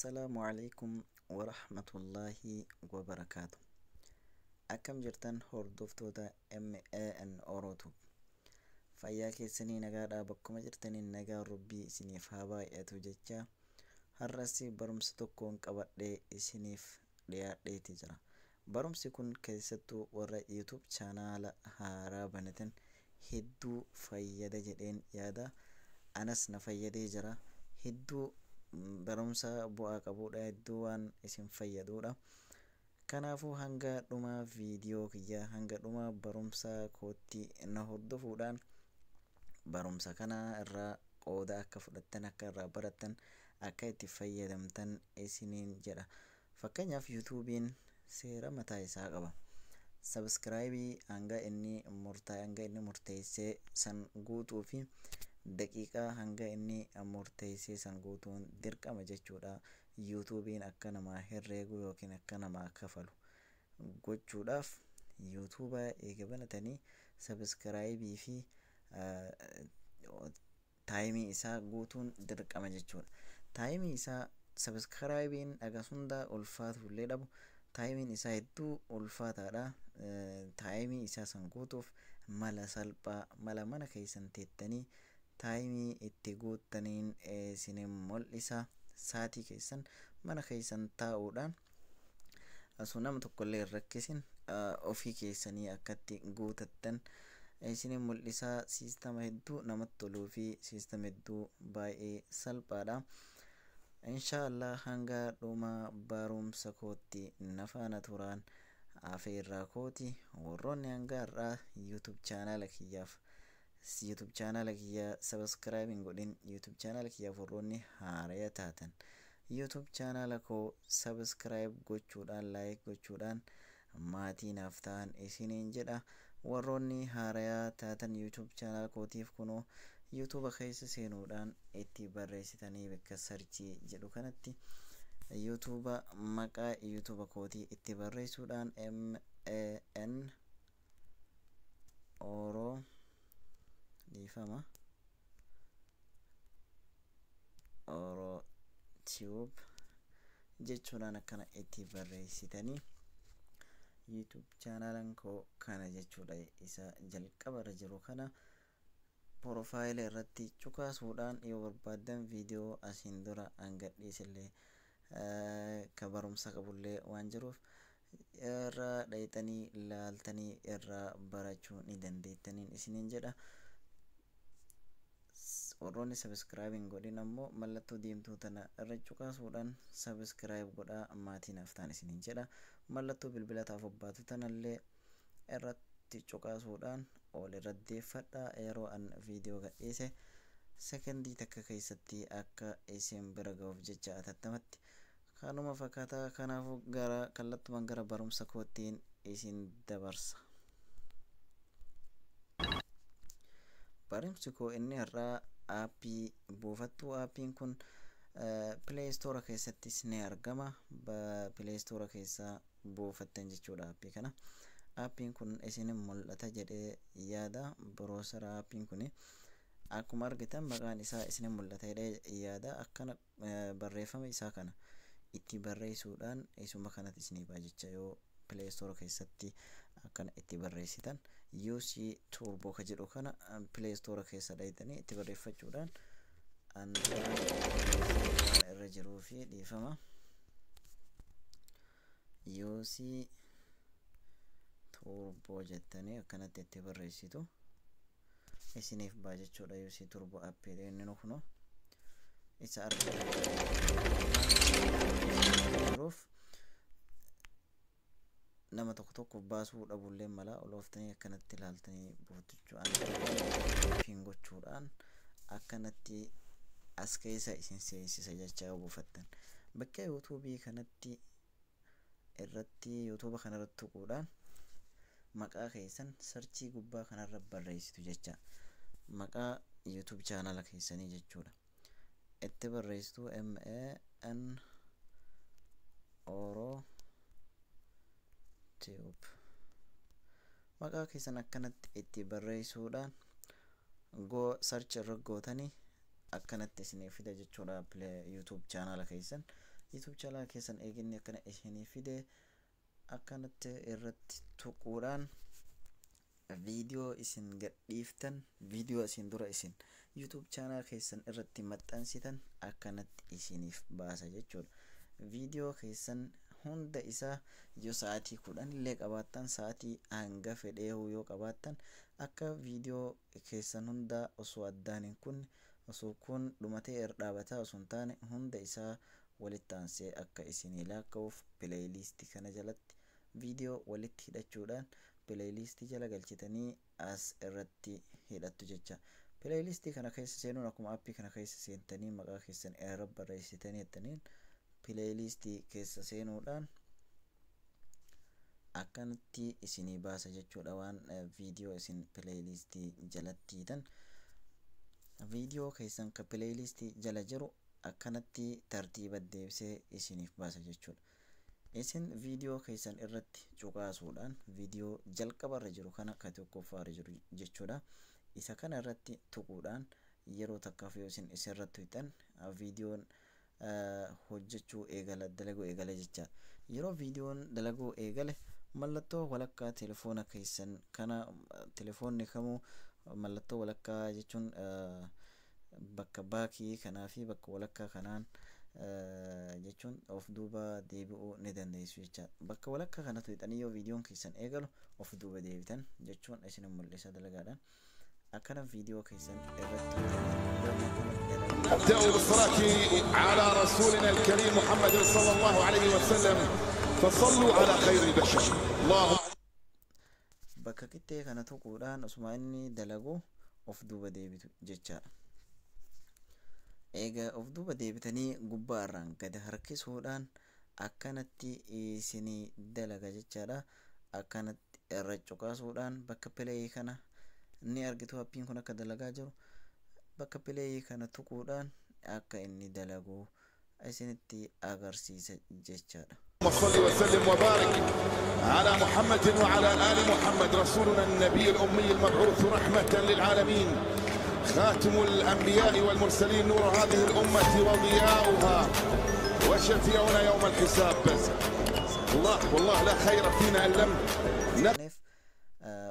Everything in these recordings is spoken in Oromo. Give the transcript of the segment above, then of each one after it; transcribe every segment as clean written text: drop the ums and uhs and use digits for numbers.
Assalaamu alaikum warahmatullaahi wabarakaatu. Akkam jirtan hordoftoota MAN Orootu? Fayyaa keessanii nagaadhaa? Bakkuma jirtaniin nagaa Rabbii isiniif haa baay'atu jecha, har'as barumsa tokkoon qabadhee isiniif dhiyaadheeti jira. Barumsi kun keessattuu warra YouTube chaanaala haaraa banatan hedduu fayyada jedheen yaada. Anas na fayyadee jira. Hedduu barumsa bu'aa qabudha, hedduu waan isin fayyadudha. Kanaafuu hanga dhuma viidiyoo kiyyaa, hanga dhuma barumsa kootti na hordofuudhaan barumsa kana irraa qooda akka fudhattan, akka irraa barattan, akka itti fayyadamtan isiniin jedha. Fakkeenyaaf, YouTube'n seera mataa isaa qaba. Subscribe hanga inni murtaa'e, hanga inni murteessee san guutuu fi daqiiqaa hanga inni murteessee san guutuun dirqama jechuudha. YouTube'n akka namaa herreegu yookiin akka namaa kafalu gochuudhaaf YouTube eega banatanii subscribe fi time isaa guutuun dirqama jechuudha. Time isaa subscribe'n dhagas hunda ulfaatu illee dhabu, timeiin isaa hedduu ulfaataadha. Time isaa san guutuuf mala salphaa, mala mana keessan teettanii time itti guuttaniin isinin mul'isa. Saatii keessan mana keessan taa'uudhaan osoo nama tokkollee hin rakkisin ofii keessanii akkatti guutattan isinin mul'isa. Siistama hedduu namatti toluu fi siistama hedduu baay'ee salphaadha. Inshaallah hanga dhuma barumsa kootti na faana turaan afeerraa kooti. Warroonni hanga har'aa YouTube chaanaala kiyyaaf, YouTube chaanaala kiyya subscribe hin godhin, YouTube chaanaala kiyyaaf warroonni haaraya taatan YouTube chaanaala koo subscribe gochuudhaan, like gochuudhaan maatii naaf ta'an isiniin jedha. Warroonni haarayaa taatan YouTube chaanaala kootiif, kunoo YouTube keessa seenuudhaan itti barreessitanii bakka search jedhu kanatti YouTube, maqaa YouTube kootii itti barreessuudhaan MAN Oro, dhiifama, Oro Tube jechuudhaan akkana itti barreessitanii YouTube chaanaalan koo kana jechuudha. Isa jalqaba irra jiru kana profile irratti cuqaasuudhaan yoo barbaaddan viidiyoo asiin dura hangadhiisillee ka barumsa qabullee waan jiruuf irraa dhayxanii laaltanii irraa barachuu ni dandeettaniin isiniin jedha. Warroonni subscribe hin godhin ammoo mallattoo diimtuu tana irra cuqaasuudhaan subscribe godhaa maatii naaf ta'an isiniin jedha. Mallattoo bilbila taaf obbaatu tanallee irratti cuqaasuudhaan ol irra deeffadhaa, yeroo an viidiyoo gadhiise sekendii takka keessatti akka isin bira ga'uuf jecha atattamatti. Kanuma fakkaataa. Kanaafuu gara kallattumaan gara barumsa koottiin isin dabarsa. Barumsi koo inni har'aa app buufattuu. Appiin kun Play Store keessattis ni argama. Play Store keessaa buufattan jechuudha app kana. Appiin kun isin mul'ata jedhee yaada. Browser appiin kun akkuma argitan maqaan isaa isin mul'ata jedhee yaada. Akkana barreeffama isaa kana itti barreessuudhaan isuma kanatti isinii ba'a jecha. Yoo Play Store keessatti akkana itti barreessitan, UC Turbo ka jedhu kana Play Store keessa dhayitanii itti barreeffachuudhaan irra jiruu fi, dhiifama, UC Turbo jettanii akkanatti itti barreessitu isiniif ba'a jechuudha. UC Turbo app inni kuno isa argatuuf nama tokko tokko baasuu dhabullee mala olooftanii akkanatti ilaaltanii buufachuudhaan gochuudhaan akkanatti as keessa isin seensisa jechaa. Buufattan bakka YouTube kanatti irratti, YouTube kanarratti tuquudhaan maqaa keessan search gubbaa kanarra barreessitu jecha. Maqaa YouTube chaanala keessanii jechuudha itti barreessitu. MAN Oro Tube maqaa keessan akkanatti itti barreessuudhaan go search irra gootanii akkanatti isinii fida jechuudha. YouTube chaanala keessan YouTube channel keessan eeginni akkana isinii fide akkanatti irratti tuquudhaan viidiyoo isin gadhiiftan, viidiyoo isin dura isin YouTube channel keessan irratti maxxansitan akkanatti isiniif baasa jechuudha. Viidiyoo keessan hunda isaa yoo sa'aatii 10 illee qabaattan, sa'aatii hanga fedheehu yoo qabaattan, akka viidiyoo keessan hunda osoo addaan hin kunne, osoo kun dhumatee irra dhaabataa osoo hin taane, hunda isaa walitti aansee akka isinii lakkaa'uuf playlistii kana jalatti viidiyoo walitti hidhachuudhaan playlistii jala galchitanii as irratti hidhattu jecha. Playlistii kana keessa seenuun akkuma aappii kana keessa seentanii maqaa keessan irra barreessitanii jettaniin playlistii keessa seenuudhaan akkanatti isinii baasa jechuudha. Waan viidiyoo isin playlistii jalatti hiitan, viidiyoo keessan ka playlistii jala jiru akkanatti tartiiba deebisee isiniif baasa jechuudha. Isin viidiyoo keessan irratti cuqaasuudhaan viidiyoo jalqabarra jiru kana, ka tokkoffaarra jiru jechuudha. Isa kana irratti tuquudhaan yeroo takkaaf yoo isin isirratti tuqxan viidiyoon hojjechuu eegala, dalaguu eegala jechaadha. Yeroo viidiyoon dalaguu eegale mallattoo walakkaa telefoona keessan kana, telefoonni kamuu mallattoo walakkaa jechuun bakka baakii kanaa fi bakka walakkaa kanaan jechuun of duuba deebi'uu ni dandeessu jechaadha. Bakka walakkaa kana tuqxanii yoo viidiyoon keessan eegalu of duuba deebitan jechuun isin mul'isa dalagaadhaan. Akkana viidiyoo keessan irratti نبدأ بالصلاة على رسولنا الكريم محمد صلى الله عليه وسلم، فصلوا على خير البشر. اللهم Bakka qixxee kana tuquudhaan osuma inni dalagu of duuba deebitu jechaadha. Egaa of duuba deebitanii gubbaa irraan gad harkisuudhaan akkanatti isinii dalaga jechaadha. Akkanatti irra cuqaasuudhaan bakka play kana ni argitu, appiin kun akka dalagaa jiru. Bakka play kana tuquudhaan akka inni dalagu isinitti agarsiisa jechaadha. صل وسلم وبارك على محمد وعلى آل محمد، رسولنا النبي الأمي المبعوث رحمة للعالمين، خاتم الأنبياء والمرسلين، نور هذه الأمة وضياؤها، وشفيعنا يوم الحساب. الله والله لا خير فينا إن لم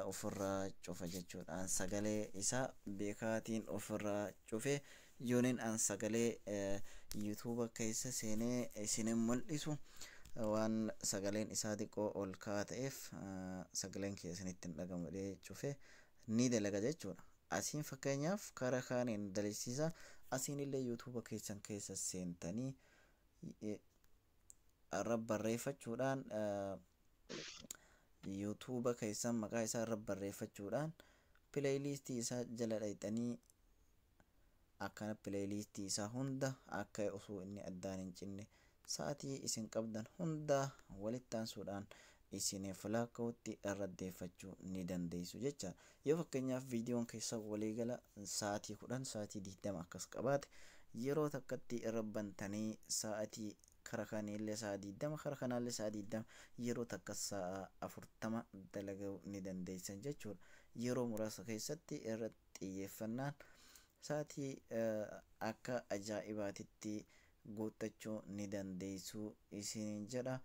Ofirraa cufa jechuudha. An sagalee isaa beekaatiin ofirraa cufe. Yooniin an sagalee yuutuuba keessa seenee isinin mul'isu waan sagaleen isaa xiqqoo ol ka'aa ta'eef sagaleen kee isinitti hin dhagamu jedhee cufe, ni dalaga jechuudha. Asiin fakkeenyaaf karaa kaaniin dalagsiisa. Asiin illee yuutuuba keessan keessa seentanii irra barreeffachuudhaan, yuutuuba keessan maqaa isaa irra barreeffachuudhaan playlistii isaa jala dhaqxanii akkana playlistii isaa hunda akka osoo inni addaan hin cinne sa'atii isin qabdan hunda walitti aansuudhaan isiniif lakkaa'utti irra deeffachuu ni dandeessu jecha. Yoo fakkeenyaaf viidiyoon keessa waliigala sa'atii 10, sa'atii 20 akkas qabaate, yeroo takkatti irra bantanii sa'atii kara kanillee sa'a 20, kara kanaallee sa'a 20, yeroo takka sa'a 40 dalaguu ni dandeessan jechuudha. Yeroo muraasa keessatti irratti xiyyeeffannaan sa'atii akka ajaa'ibaatitti guuttachuu ni dandeessu isiniin jedha.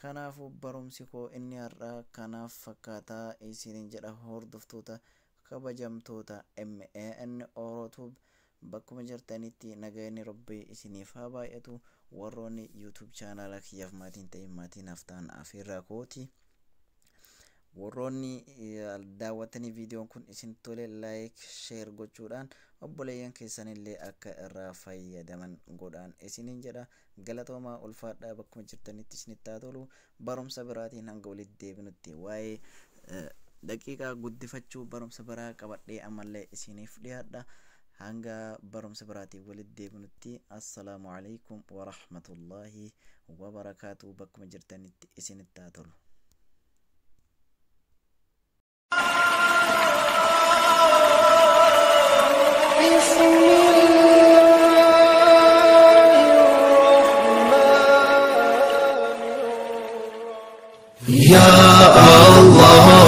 Kanaafuu barumsi koo inni har'aa kanaaf fakkaataa isiniin jedha. Hordoftoota kabajamtoota MAN Orotube, bakkuma jirtanitti nagayni Rabbii isiniif haa baay'atu. Warroonni YouTube chaanaala kiyyaaf maatiin ta'in maatiin naaf ta'an afeerraa kooti. Warroonni daawwattanii viidiyoon kun isin tole like, share gochuudhaan obboleeyyan keessanillee akka irraa fayyadaman godhaan isiniin jedha. Galatoomaa, ulfaadhaa, bakkuma jirtanitti isinitti haa tolu. Barumsa biraatiin hanga walitti deebinutti waa'ee daqiiqaa guddifachuu barumsa biraa qabadhee ammallee isiniif dhiyaadha. Hanga barumsa biraatiin walitti deebinutti assalaamu alaikum warahmatullaahi wabarakaatu. Bakkuma jirtanitti isinitti haa tolu. بسم الله الرحمن. يا الله.